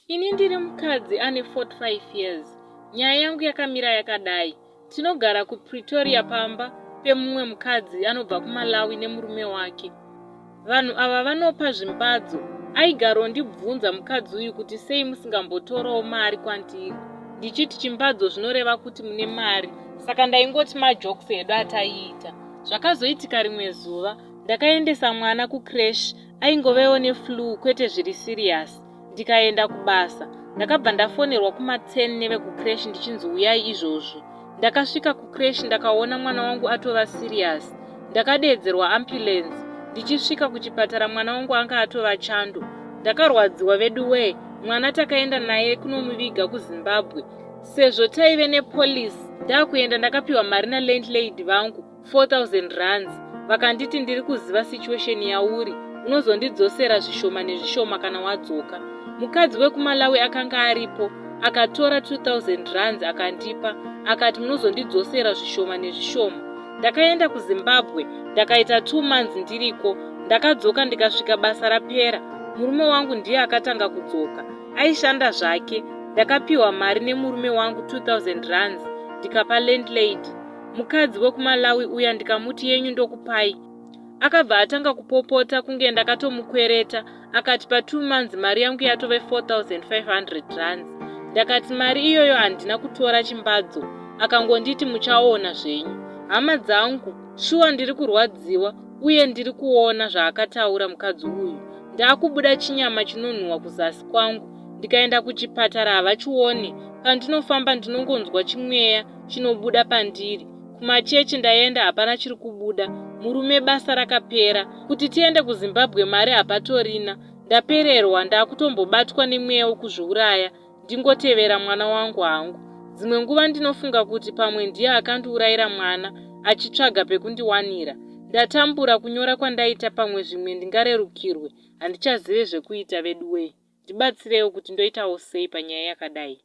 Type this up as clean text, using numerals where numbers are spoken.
Ini ndiri mukadzi ane 45 years. Nyaya yangu yakamira yakadai. Tinogara kuPretoria pamba pemumwe mukadzi anobva kuMalawi nemurume wake. Vanhu ava vanopa zvimbadzo. Aigarondibvunza mukadzi uyu kuti sei musingambotorawo mari kwandiri. Ndichiti chimbadzo zvinoreva kuti mune mari saka ndaingoti majokes edu ataiita. Zvakazoitika rimwe zuva ndakaendesa mwana kucreche aingovewo neflu kwete zviri serious. Ndikaenda kubasa. Ndakabva ndafonerwa kuma 10 nevekucreche ndichinzi huyai izvozvi. Ndakasvika kucreche ndakaona mwana wangu atova serious. Ndakadeedzerwa ambulance. Ndichisvika kuchipatara mwana wangu anga atova chando. Ndakarwadziwa veduwee. Mwana takaenda naye kunomuviga kuZimbabwe. Sezvo taive nepolice ndakuenda ndakapiwa mari nalandlady vangu 4000 rands vakanditi ndiri kuziva situation yauri unozondidzosera zvishoma nezvishoma kana wadzoka. Mukadzi wekuMalawi akanga aripo akatora 2000 rands akandipa akati munozondidzosera zvishoma nezvishoma. Ndakaenda kuZimbabwe ndakaita 2 months ndiriko ndakadzoka ndikasvika basa rapera. Murume wangu ndiye akatanga kudzoka aishanda zvake ndakapiwa mari nemurume wangu 2000 rands ndikapa landlady mukadzi wekuMalawi uya ndikamuti yenyu ndokupai. Akabva atanga kupopota kunge ndakatomukwereta akati pa 2 months mari yangu yatove 4500 rands. Ndakati mari iyoyo handina kutora chimbadzo akangonditi muchaona zvenyu. Hama dzangu shuwa ndiri kurwadziwa uye ndiri kuona zvaakataura mukadzi uyu. Ndakubuda chinyama chinonhuwa kuzasi kwangu ndikaenda kuchipatara havachione pandinofamba ndinongonzwa chimweya chinobuda pandiri. Kumachechi ndaenda hapana chiri kubuda. Murume basa rakapera. Kuti tiende kuZimbabwe mari hapatorina. Ndapererwa ndakutombobatwa nemweya wekuzviuraya ndingotevera mwana wangu hangu. Dzimwe nguva ndinofunga kuti pamwe ndiye akandiurayira mwana achitsvaga pekundiwanira. Ndatambura kunyora kwandaita pamwe zvimwe ndingarerukirwe handichazive zvekuita veduwee. Ndibatsireiwo kuti ndoitawo sei panyaya yakadai.